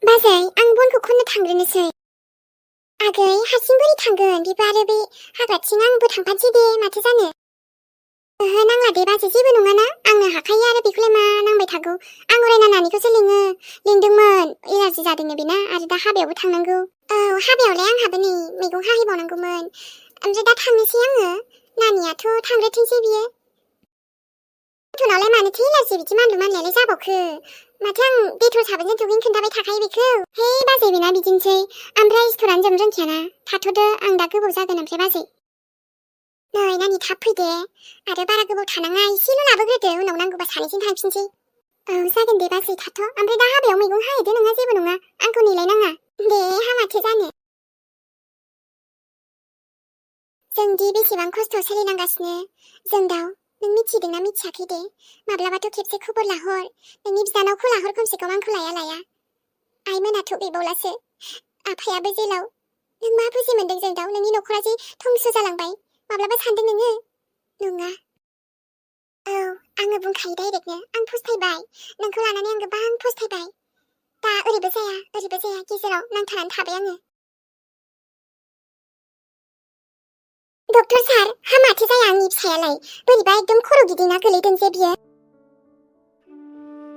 बाजै आं बनखौ खननो थांग्रोनोसै आगै हारसिं बोरै थांगोन बिबो आरो बे हाग्राथिं आंबो थांफानोसै दे माथो जानो ओहो नांला दे बाजै जेबो नङाना आंनो हाखायो आरो बेखौलाय मा नांबाय थागौ आं अरायना नानिखौसो लिंदोंमोन एलार्जि जादोंनो बेना आरो दा हाबायावबो थांनांगौ औ हाबायावलाय आंहाबो नै मैगं हाहैबावनांगौमोन ओमफ्राय दा थांनोसै आङो नानियाथ' थांग्रोथोंसै बियो गथ'नावलाय मानोथो एलार्जि बिदि मानलु मानलायालाय जाबावखो माथो आं डेटल साबोनजों दुगैनो खोन्थाबाय थाखायो बेखौ हे बाजै बेना बिदिनोसै ओमफ्राय स्टरानो जोबनो रोंखायाना थाथ'दो आं दा गोबाव जागोन ओमफ्राय बाजै नै नानि थाब फैदे आरो बारा गोबाव थानाङा एसेल' लाबोग्रोदो उनाव नांगौबा सानैजों थांफिनसै औ जागोन दे बाजै थाथ' ओमफ्राय दा हाबायाव मैगं हाहैदो नोंहा जेबो नङा आंखौ नेलायनाङा दे हामाथो जानो जोंदि बेसेबां खस्थ' सोलिनांगासिनो जों दाव नों मिथिदोंना मिथियाखै दे माब्लाबाथ' खेबसे खबर लाहर नोंनि बिनानावखौ लाहर खमसे खम आंखौ लाया आइमोनाथ' गैबावलासो आफायाबो जेलाव नों मा बुजि मोनदों जों दाव नोंनि न'खरा जे धंस जालांबाय माब्लाबा सानदों नोङो नङा औ आङो बुंखायो डाइरेक्टनो आं फस्थायबाय नोंखौ लानानै आं गोबां फस्थायबाय दा ओरैबो जाया गेजेराव नांथानानै थाबाय आङो डक्टर सार हामाथो जाया आंनि फिसायालाय बोरैबा एकदम खर' गिदिंना गोलैदों जे बियो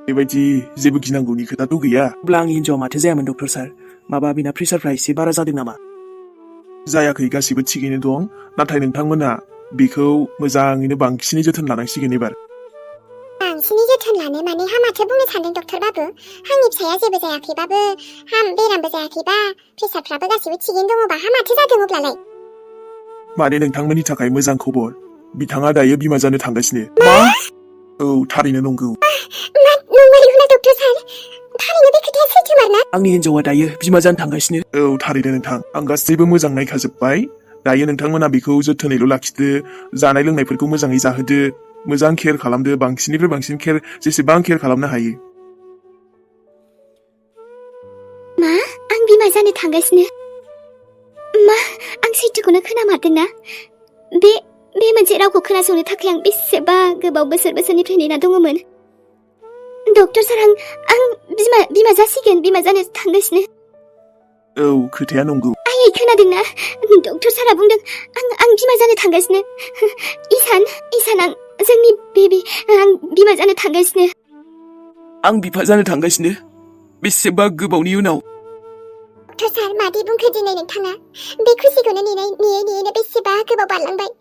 बेबायदि जेबो गिनांगौनि खोथाथ' गैया अब्ला आंनि हिन्जावा माथो जायामोन डक्टर सार माबा बिना प्रेसारफ्रा एसे बारा जादों नामा जायाखै गासिबो थिगैनो दं नाथाय नोंथांमोना बेखौ मोजाङैनो बांसिनै जोथोन लानांसिगोन एबार बांसिनै जोथोन लानो माने हामाथो बुंनो सानदों डक्टर बाबु आंनि फिसाया जेबो जायाखैबाबो बेरामबो जायाखैबा प्रेसारफ्राबो गासिबो थिगैनो दङबा हामाथो जादों अब्लालाय माने नोंथांमोननि थाखाय मोजां खबर बिथाङा दायो बिमा जानो थांगासिनो मा औ थारैनो नंगौ नंमारगौना डक्टर सार थारैनो बे खोथाया सैथोमार ना आंनि हिन्जावा दायो बिमा जानो थांगासिनो औ थारैनो नोंथां आं गासैबो मोजां नायखाजोब्बाय दायो नोंथांमोना बेखौ जोथोनैल' लाखिदो जानाय लोंनायफोरखौ मोजाङै जाहोदो मोजां केयार खालामदो बांसिननिफ्राय बांसिन केयार जेसेबां केयार खालामनो हायो मा आं बिमा जानो थांगासिनो मा आं सैथोखौनो खोनामारदोंना बे मोनसे रावखौ खोनासंनो थाखाय आं बेसेबा गोबाव बोसोरनिफ्राय नेना दङमोन डक्टर सार आं बिमा जासिगोन बिमा जानो थांगासिनो औ खोथाया नंगौ आयै खोनादोंना डक्टर सारा बुंदों आं बिमा जानो थांगासिनो इसान आं जोंनि बेबी आं बिमा जानो थांगासिनो आं बिफा जानो थांगासिनो बेसेबा गोबावनि उनाव डक्टर सार मादि बुंखो दिनै नोंथाङा बे खुसिखौनो नेयैनो बेसेबा गोबाव बारलांबाय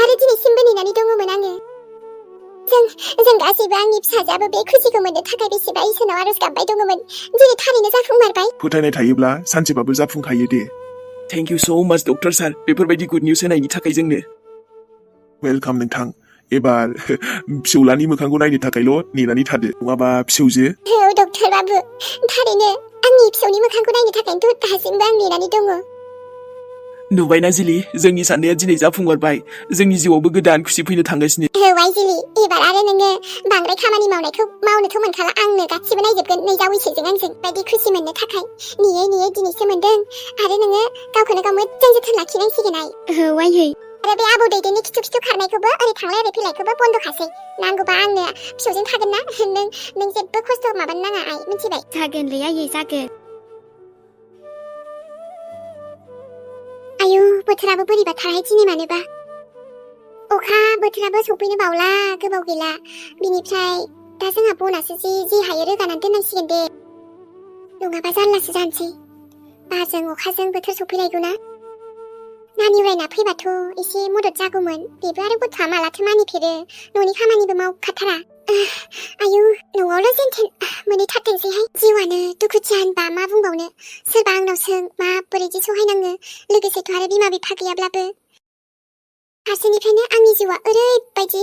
आरो दिनैसिमबो नेनानै दङमोन आङो जों गासैबो आंनि फिसाजोआबो बे खुसिखौ मोननो थाखाय बेसेबा इसोरनाव आरज गाबबाय दङमोन दिनै थारैनो जाफुंमारबाय फोथायनाय थायोब्ला सानसेबाबो जाफुंखायो दे थेंक इउ सो माच डक्टर सार बेफोरबायदि गुड निउस होनायनि थाखाय जोंनो वेलकाम नोंथां एबार फिसौलानि मोखांखौ नायनो थाखायल' नेनानै थादो नङाबा फिसौजो औ डक्टर बाबु थारैनो आंनि फिसौनि मोखांखौ नायनो थाखायनोथ' दासिमबो आं नेनानै दङ नुबायना जिलि जोंनि साननाया दिनै जाफुंमारबाय जोंनि जिउआवबो गोदान खुसि फैनो थांगासिनो औ आइजिलि एबार आरो नोङो बांद्राय खामानि मावनोथ' मोनखाला आंनो गासिबो नायजोबगोन नै जावैसोजों आंजों बायदि खुसि मोननो थाखाय नेयै दिनैसो मोनदों आरो नोङो गावखौनो गाव मोजां जोथोन लाखिनांसिगोन आइ औ आइयै आरो बे आबौ दैदेननि खिथु खारनायखौबो ओरै थांलाय ओरै फैलायखौबो बन्द'खासै नांगौबा आंनो फिसौजों थागोन ना नों जेबो खस्थ' माबानो नाङा आइ मिथिबाय जागोनलै आइयै जागोन आयु बोथोराबो बोरैबाथारहाय दिनै मानोबा अखा बोथोराबो सफैनो बावला गोबाव गैला बिनिफ्राय दा जोंहा बनासो जि हायो रोगानानै दोननांसिगोन दे नङाबा जारलासो जानोसै बारजों अखाजों बोथोर सफैलायगौ ना नानि उरायना फैबाथ' एसे मदद जागौमोन बेबो आरो गथ'आ मालाथो मानिफेरो न'नि खामानिबो मावखाथारा आयु न'आवल' जेनथेन मोनहैथारथोंसैहाय जिउआनो दुखुथिया होनबा मा बुंबावनो सोरबा आंनाव सों माबोरैदि सहायनाङो लोगोसेथ' आरो बिमा बिफा गैयाब्लाबो फारसेनिफ्रायनो आंनि जिउआ ओरैबायदि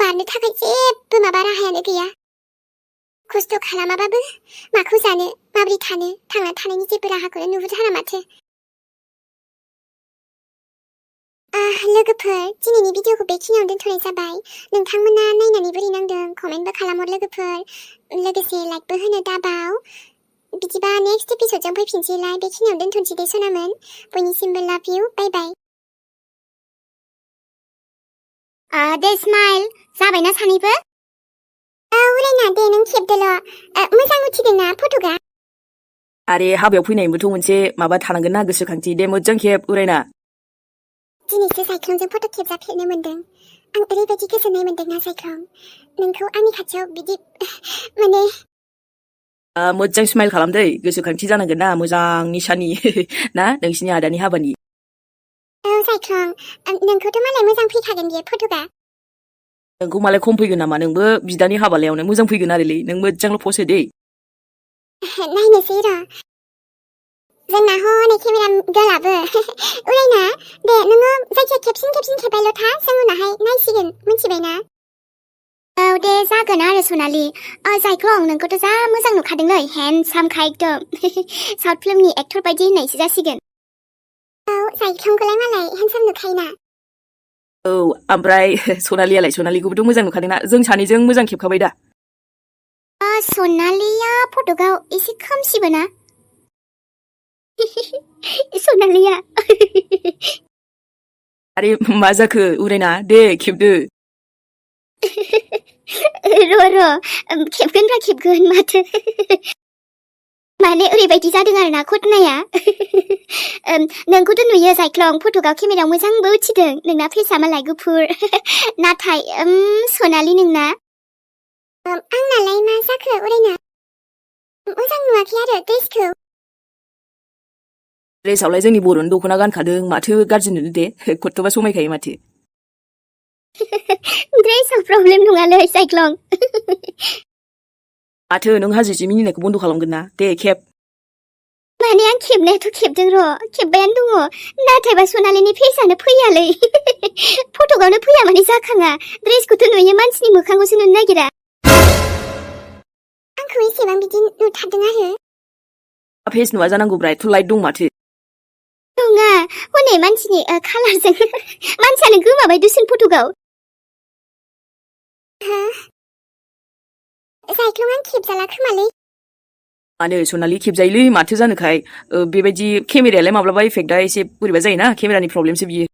बारनो थाखाय जेबो माबा राहायानो गैया खस्थ' खालामाबाबो माखौ जानो माबोरै थानो थांना थानायनि जेबो राहाखौनो नुहुरथारा माथो लोगोफोर दिनैनि भिडिअखौ बेखिनियावनो दोनथ'नाय जाबाय नोंथांमोना नायनानै बोरै नांदों कमेन्टबो खालामहर लोगोफोर लोगोसे लाइकबो होनो दाबाव बिदिबा नेक्स्ट एपिसोडजों फैफिनसैलाय बेखिनियावनो दोनथ'नोसै दे सनामोन बयनिसिमबो लाभ इउ बाय बाय दे स्माइल जाबायना सानैबो औ उरायना दे नों खेबदोल' मोजां उथिदोंना फट'गा आरे हाबायाव फैनायनिबोथ' मोनसे माबा थानांगोन ना गोसोखांथि दे मोजां खेब उरायना दिनैसो साइख्लंजों फट' खेबजाफेरनो मोन्दों आं ओरैबायदि गोजोननाय मोन्दोंना साइख्लं नोंखौ आंनि खाथियाव बिदि माने मोजां स्माइल खालामदै गोसोखांथि जानांगोन ना मोजां निसानि ना नोंसिनि आदानि हाबानि औ साइख्लं नोंखौथ' मालाय मोजां फैखागोन बियो फट'गा नोंखौ मालाय खम फैगोन नामा नोंबो बिदानि हाबालायावनो मोजां फैगोन आरोलै नों मोजांल' पस्ट हो दै नायनोसै र' जोंना हनै केमेरा गर्लाबो उरायना दे नोङो जायखिया खेबसिन खेबबायल' था जों उनावहाय नायसिगोन मिथिबायना औ दे जागोन आरो सनालि साइख्लं नोंखौथ' जा मोजां नुखादोंलै हेन्डसामखा एकदम साउथ फिल्मनि एक्टर बायदि होननायसो जासिगोन औ साइख्लंखौलाय मालाय हेन्डसाम नुखायोना औ ओमफ्राय सनालिखौबोथ' मोजां नुखादोंना जों सानैजों मोजां खेबखाबाय दा सनालिया फट'गाव एसे खोमसिबो ना सनालिया आरे मा जाखो उरायना दे खेबदो र' खेबगोन माथो माने ओरैबायदि जादों आरो ना घटनाया नोंखौथ' नुयो साइख्लं फट'गाव केमेरायाव मोजांबो उथिदों नोंना फेसा मालाय गुफुर नाथाय सनालि नोंना आंनालाय मा जाखो उरायना मोजां नुवाखै आरो ड्रेसखौ ड्रेसावलाय जोंनि बर'नि दख'ना गानखादों माथो गाज्रि नुनो दे खथ'बा समायखायो माथो ड्रेसाव प्रब्लेम नङालै साइख्लं माथो नों हाजिसे मिनिनायखौ बन्द' खालामगोन ना दे खेब माने आं खेबनायाथ' खेबदों र' खेबबायानो दङ नाथायबा सनालिनि फेसानो फैयालै फट'गावनो फैया माने जाखाङा ड्रेसखौथ' नुयो मानसिनि मोखांखौसो नुनो नागिरा आंखौ एसेबां बिदि नुथारदों आरो फेस नुवा जानांगौब्रा एथ' लाइट दं माथो नङा हनै मानसिनि खालारजों मानसियानो गोमाबाय दुसुन फट'गाव साइख्लं आं खेबजाला खोमालै मानो सनालि खेबजायोलै माथो जानोखाय बेबायदि केमेरायालाय माब्लाबा इफेक्टआ एसे बोरैबा जायोना केमेरानि प्रब्लेमसो बियो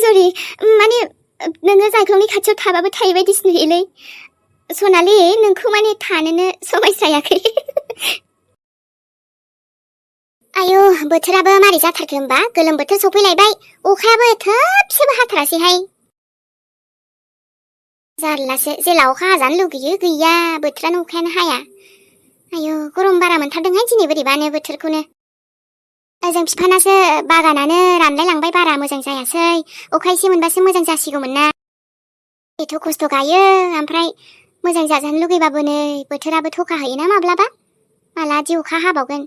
सरि माने नोङो साइख्लंनि खाथियाव थाबाबो थायो बायदिसो नुयोलै सनालि नोंखौ माने थानोनो समायस्रायाखै आयौ बोथोराबो मारै जाथारखो होमबा गोलोम बोथोर सफैलायबाय अखायाबो थोबसेबो हाथारासैहाय जारलासो जेला अखा हाजानो लुगैयो गैया बोथोरानो अखायानो हाया आयौ गरम बारा मोनथारदोंहाय दिनै बोरैबानो बोथोरखौनो ओजों बिफानासो बागानानो रानलायलांबाय बारा मोजां जायासै अखा एसे मोनबासो मोजां जासिगौमोन ना एथ' खस्थ' गायो ओमफ्राय मोजां जाजानो लुगैबाबो नै बोथोराबो थखा होयोना माब्लाबा माला दि अखा हाबावगोन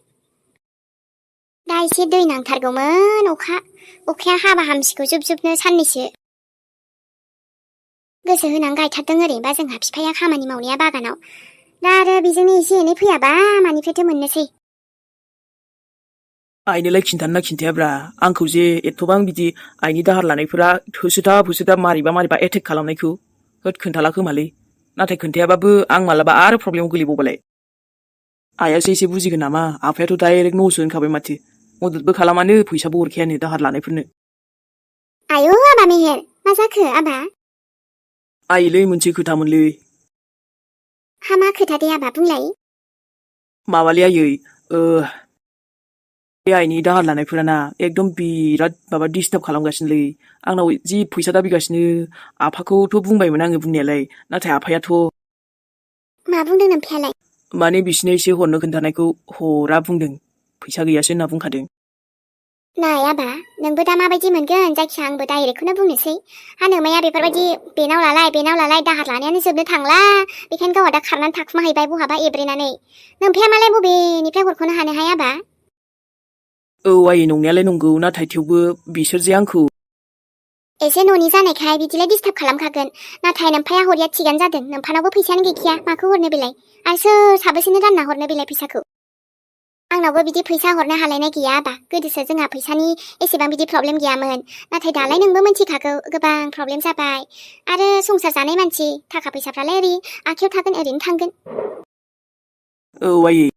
दा एसे दै नांथारगौमोन अखाया हाबा हामसिगौ जुबनो साननैसो गोसो होनानै गायथारदों ओरैनोबा जोंहा बिफाया खामानि मावनाया बागानाव दा आरो बेजोंनो एसे एनै फैयाबा मानिफ्रायथो मोननोसै आइनोलाय खिन्थानो खिन्थायाब्रा आंखौ जे एथ'बां बिदि आइनि दाहार लानायफोरा होसोदाब मारैबा एटेक खालामनायखौ होद खोन्थाला खोमालै नाथाय खोन्थायाबाबो आं मालाबा आरो प्रब्लेमाव गोलैबावबालाय आइयासो एसे बुजिगोन नामा आफायाथ' डाइरेक्ट न'सो होनखाबाय माथो मददबो खालामानो फैसाबो हरखायानो दाहार लानायफोरनो आयौ आबा मेहेर मा जाखो आबा आइलै मोनसे खोथामोनलै हा मा खोथा दे आबा बुंलाय माबालै आयै बे आइनि दाहार लानायफोराना एकदम बिराद माबा डिस्टार्ब खालामगासिनोलै आंनाव जि फैसा दाबिगासिनो आफाखौथ' बुंबायमोन आङो बुंनायालाय नाथाय आफायाथ' मा बुंदों नोमफायालाय माने बिसिनो एसे हरनो खोन्थानायखौ हरा बुंदों फैसा गैयासो होनना बुंखादों नाय आबा नोंबो दा माबायदि मोनगोन जायखिया आंबो डाइरेक्टखौनो बुंनोसै हा नोमाया बेफोरबायदि बेनाव लालाय दाहार लानायानो जोबनो थांला बेखायनो गावहा दा खारनानै थाखुमाहैबाय बहाबा एब्रेनानै नोमफाया मालाय बबेनिफ्राय हरख'नो हानोहाय आबा औ आयै नंनायालाय नंगौ नाथाय थेवबो बिसोर जे आंखौ एसे न'नि जानायखाय बिदिलाय डिस्टार्ब खालामखागोन नाथाय नोमफाया हरिया थिगानो जादों नोमफानावबो फैसायानो गैखाया माखौ हरनो बेलाय आरो सोर साबेसेनो रानना हरनो बेलाय फैसाखौ आंनावबो बिदि फैसा हरनो हालायनाय गैया आबा गोदोसो जोंहा फैसानि एसेबां बिदि प्रब्लेम गैयामोन नाथाय दालाय नोंबो मिन्थिखागौ गोबां प्रब्लेम जाबाय आरो संसार जानाय मानसि थाखा फैसाफ्रालाय ओरै आखायाव थागोन ओरैनो थांगोन औ आयै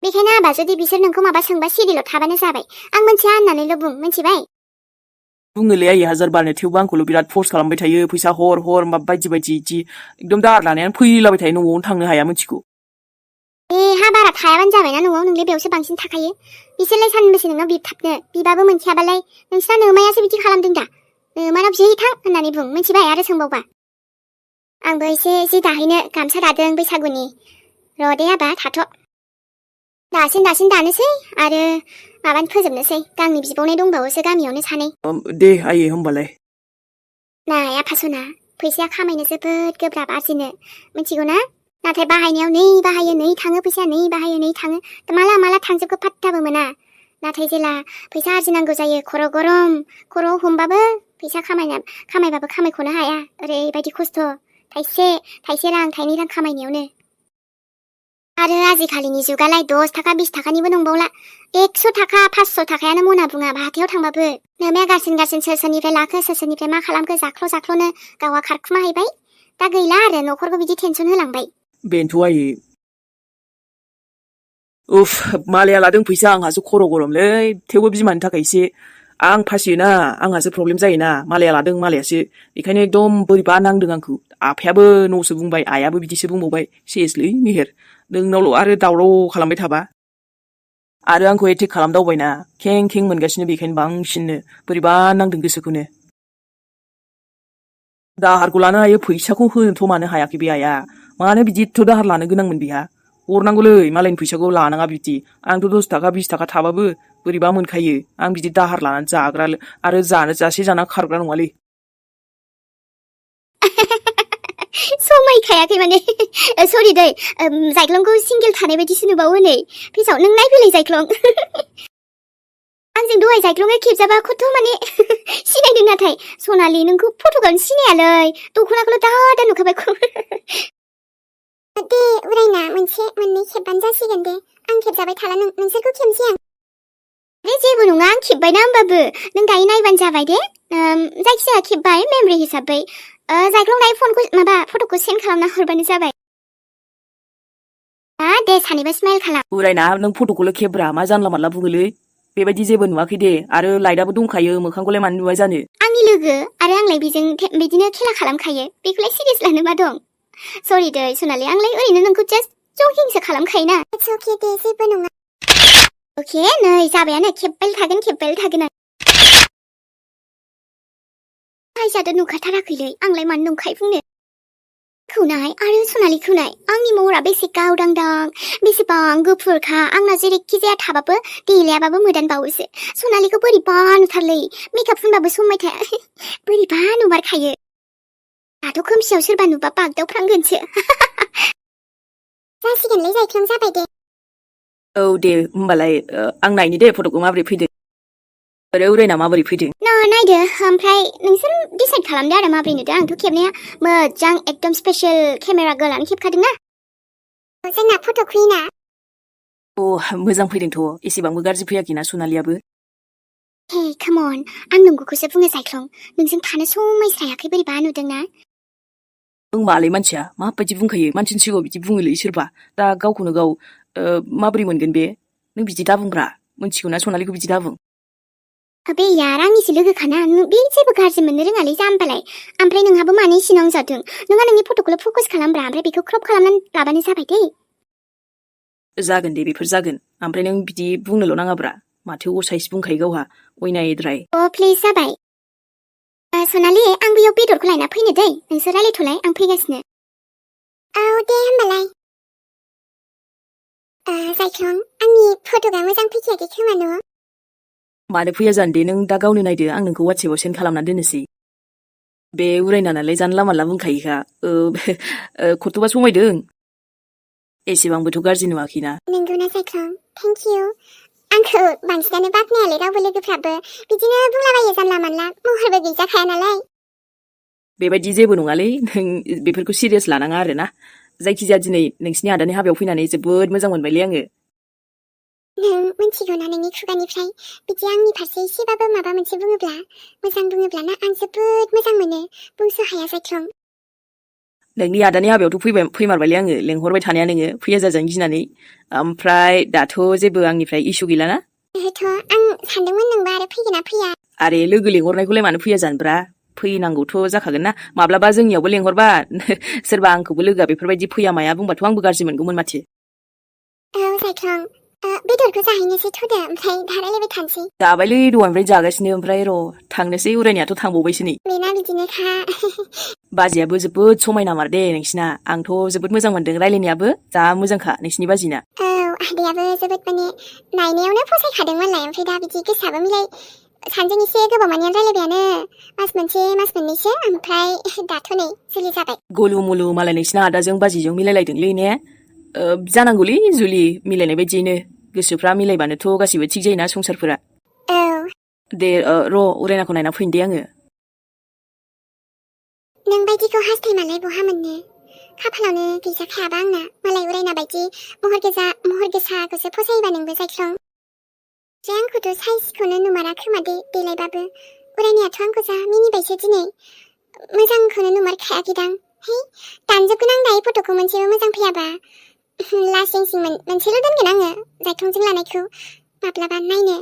बेखायनो आबा जुदि बिसोर नोंखौ माबा सोंबा सिरिल' थाबानो जाबाय आं मोनथिया होननानैल' बुं मिन्थिबाय बुङोलै आयै हाजार बारनो थेवबो आंखौल' बिराद फर्स खालामबाय थायो फैसा हर बायदि इदि एकदम दाहार लानायानो फैलाबाय थायो न'आवनो थांनो हाया मिथिगौ हा बारा थायाबानो जाबायना न'आव नोंलाय बेयावसो बांसिन थाखायो बिसोरलाय सानबेसे नोंनाव बिबथाबनो बिबाबो मोनखायाबालाय नोंसिना नोमायासो बिदि खालामदों दा नोमानाव बिहै थां होननानै बुं मिथिबाय आरो सोंबावबा आंबो एसे जि दाहैनो गामसा दादों बैसागुनि र' दे आबा थाथ' दासिन दानोसै आरो माबानो फोजोबनोसै गांनै बिबावनाय दंबावोसो गामियावनो सानै दे आयै होमबालाय नाय आफा सना फैसाया खामायनो जोबोद गोब्राब आरजिनो मिथिगौ ना नाथाय बाहायनायाव नै बाहायो नै थाङो फैसाया नै बाहायो नै थाङो माला थांजोबखो पात्ताबो मोना नाथाय जेला फैसा आरजिनांगौ जायो खर' गरम खर'आव हमबाबो फैसा खामायबाबो खामायख'नो हाया ओरैबायदि खस्थ' थाइसे रां थाइनै रां खामायनायावनो आरो आजिखालिनि जुगालाय 10 थाखा 20 थाखानिबो नंबावला 100 थाखा 500 थाखायानो मना बुङा हाथायाव थांबाबो नोमाया गारसिन सोरनिफ्राय लाखो सोरनिफ्राय मा खालामखो जाख्ल'नो गावहा खारखुमा हैबाय दा गैला आरो न'खरखौ बिदि टेनसन होलांबाय बेनोथ' आयै उफ मालाया लादों फैसा आंहासो खर' गरमलै थेवबो बिमानि थाखाय एसे आं फासियोना आंहासो प्रब्लेम जायोना मालाया लादों मालायासो बेखायनो एकदम बोरैबा नांदों आंखौ आफायाबो न'सो बुंबाय आयाबो बिदिसो बुंबावबाय सेसलै मेहेर नोंनावल' आरो दावराव खालामबाय थाबा आरो आंखौ एटेक खालामदावबायना खें मोनगासिनो बेखायनो बांसिननो बोरैबा नांदों गोसोखौनो दाहारखौ लानो हायो फैसाखौ होनोथ' मानो हायाखै बे आया मानो बिदि एथ' दाहार लानो गोनांमोन बेहा हरनांगौलै मालायनि फैसाखौ लानाङा बिदि आंथ' 10 थाखा 20 थाखा थाबाबो बोरैबा मोनखायो आं बिदि दाहार लानानै जाग्रा आरो जाना खारग्रा नङालै समायखायाखै माने सरि दै जायख्लंखौ सिंगेल थानाय बायदिसो नुबावो नै फेसाव नों नायफैलाय जायख्लं आंजों दहाय जायख्लंआ खेबजाबा खथ' माने सिनायदों नाथाय सनालि नोंखौ फट'गावनो सिनायालै दख'नाखौल' दा नुखाबाय दे उरायना मोनसे मोननै खेबबानो जासिगोन दे आं खेबजाबाय थाला नोंसोरखौ खेबसै आं जेबो नङा आं खेबबायना होमबाबो नों दायो नायबानो जाबाय दे जायखिजाया खेबबाय मेमरि हिसाबै जायख्लं दायो फनखौ फट'खौ सेन्ड खालामना हरबानो जाबाय दे सानैबो स्माइल खालाम उरायना नों फट'खौल' खेब्रा मा जानला मानला बुङोलै बेबायदि जेबो नुवाखै दे आरो लाइटआबो दंखायो मोखांखौलाय मानो नुवा जानो आंनि लोगो आरो आंलाय बेजों बिदिनो खेला खालामखायो बेखौलाय सिरियास लानो मा दं सरि दै सनालि आंलाय ओरैनो नोंखौ जास्ट जकिंसो खालामखायोना अके दे जेबो नङा अके नै जाबायानो खेब्बाय थागोन आं जादो नुखाथाराखैलै आंलाय मानो नंखाय बुंनो खौनाय आरो सनालिखौ नाय आंनि महरा बेसे गावदांदां बेसेबां गुफुरखा आंना जेरैखि जाया थाबाबो देलायाबाबो मोदानबावोसो सनालिखौ बोरैबा नुथारलै मेकआप फुनबाबो समायखाया बोरैबा नुमारखायो दाथ' खोमसियाव सोरबा नुबा बागदावफ्रांगोनसो जासिगोनलै जायख्लं जाबाय दे औ दे होमबालाय आं नायनि दे फट'खौ माबोरै फैदों आरो उरायना माबोरै फैदों नायदो ओमफ्राय नोंसोर डिसाइड खालामदो आरो माबोरै नुदों आंथ' खेबनाया मोजां एकदम स्पेशल केमेरा गोलानो खेबखादोंना जोंना फट' कुइना मोजां फैदोंथ' एसेबांबो गाज्रि फैयाखैना सनालियाबो हे काम अन आं नंगौखौसो बुङो जायख्लं नोंजों थानो समायस्रायाखै बोरैबा नुदोंना नों मालाय मानसिया माबायदि बुंखायो मानसिनि सिगाङाव बिदि बुङोलै सोरबा दा गावखौनो गाव माबोरै मोनगोन बे नों बिदि दाबुंब्रा मोनथिगौना सनालिखौ बिदि दाबुं बे यार आंनिसो लोगोखाना बे जेबो गाज्रि मोननो रोङालै जाम्बालाय ओमफ्राय नोंहाबो मानो सिनां जादों नोंहा नोंनि फट'खौल' फकास खालामब्रा ओमफ्राय बेखौ क्रप खालामनानै लाबानो जाबाय दे जागोन दे बेफोर जागोन ओमफ्राय नों बिदि बुंनोल' नाङाब्रा माथो असाइस बुंखायो गावहा अयनायद्राय प्लिज जाबाय सनालि आं बेयाव बेदरखौ लायना फैनो दै नोंसोर रायलायथ'लाय आं फैगासिनो औ दे होमबालाय जायख्लं आंनि फट'गा मोजां फैखायाखै खोमा न' मानो फैया जानो दे नों दा गावनो नायदो आं नोंखौ वाट्सएपाव सेन्ड खालामना दोननोसै बे उरायना नालाय जानला मानला बुंखायोखा खथ'बा समायदों एसेबांबोथ' गाज्रि नुवाखैना नंगौना जायख्लं थेंक इउ आंखौ बांसिनानो बाख्नायालै रावबो लोगोफ्राबो बिदिनो बुंलाबायो जानला मानला महरबो गैजाखाया नालाय बेबायदि जेबो नङालै नों बेफोरखौ सिरियास लानाङा आरोना जायखिजाया दिनै नोंसिनि आदानि हाबायाव फैनानै जोबोद मोजां मोनबायलै आङो नों मिथिगौना नोंनि खुगानिफ्राय बिदि आंनि फारसे एसेबाबो माबा मोनसे बुङोब्ला मोजां बुङोब्लाना आं जोबोद मोजां मोनो बुंस' हाया जायख्लं नोंनि आदानि हाबायावथ' फैमारबायलै आङो लेंहरबाय थानाया नोङो फैया जाजानो गिनानै ओमफ्राय दाथ' जेबो आंनिफ्राय इसु गैलाना ओहोथ' आं सानदोंमोन नोंबा आरो फैगोना फैया आरे लोगो लेंहरनायखौलाय मानो फैया जानोब्रा फैनांगौथ' जाखागोन ना माब्लाबा जोंनियावबो लेंहरबा सोरबा आंखौबो लोगोआ बेफोरबायदि फैया माया बुंबाथ' आंबो गाज्रि मोनगौमोन माथो जायख्लं बेदरखौ जाहैनोसै थ'दो ओमफ्राय दा रायलायबाय थानोसै जाबायलै दहायनिफ्राय जागासिनो ओमफ्राय र' थांनोसै उरायनायाथ' थांबावबायसो नै बेना बिदिनोखा बाजैयाबो जोबोद समायना मार दे नोंसिना आंथ' जोबोद मोजां मोनदों रायलायनायाबो जा मोजांखा नोंसिनि बाजैना आदैयाबो जोबोद माने नायनायावनो फसायखादोंमोनलाय ओमफ्राय दा बिदि गोसोआबो मिलाय सानजों एसे गोबाव मानियानो रायलायबायानो मास मोनसे मास मोननैसो ओमफ्राय दाथ' नै जुलि जाबाय गलु मुलु मालाय नोंसिना आदाजों बाजैजों मिलायलायदोंलै ने जानांगौलै जुलि मिलायनाय बायदियैनो गोसोफ्रा मिलायबानोथ' गासिबो थिग जायोना संसारफोरा दे र' उरायनाखौ नायना फैनो दे आङो नों बायदिखौ हास्थायमालाय बहा मोननो खाफालावनो गैजाखायाबा आंना मालाय उरायना बायदि महर गोसाखौसो फसायोबा नोंबो जायख्लं आंखौथ' साइजखौनो नुमारा खोमा देलायबाबो उरायनायाथ' आंखौ जा मिनिबायसो दिनै मोजांखौनो नुमारखायाखैदां है दानजोबगोन आं दायो फट'खौ मोनसेबो मोजां फैयाबा लासिं सिं मोनसेल' दोनगोन आङो जायख्लंजों लानायखौ माब्लाबा नायनो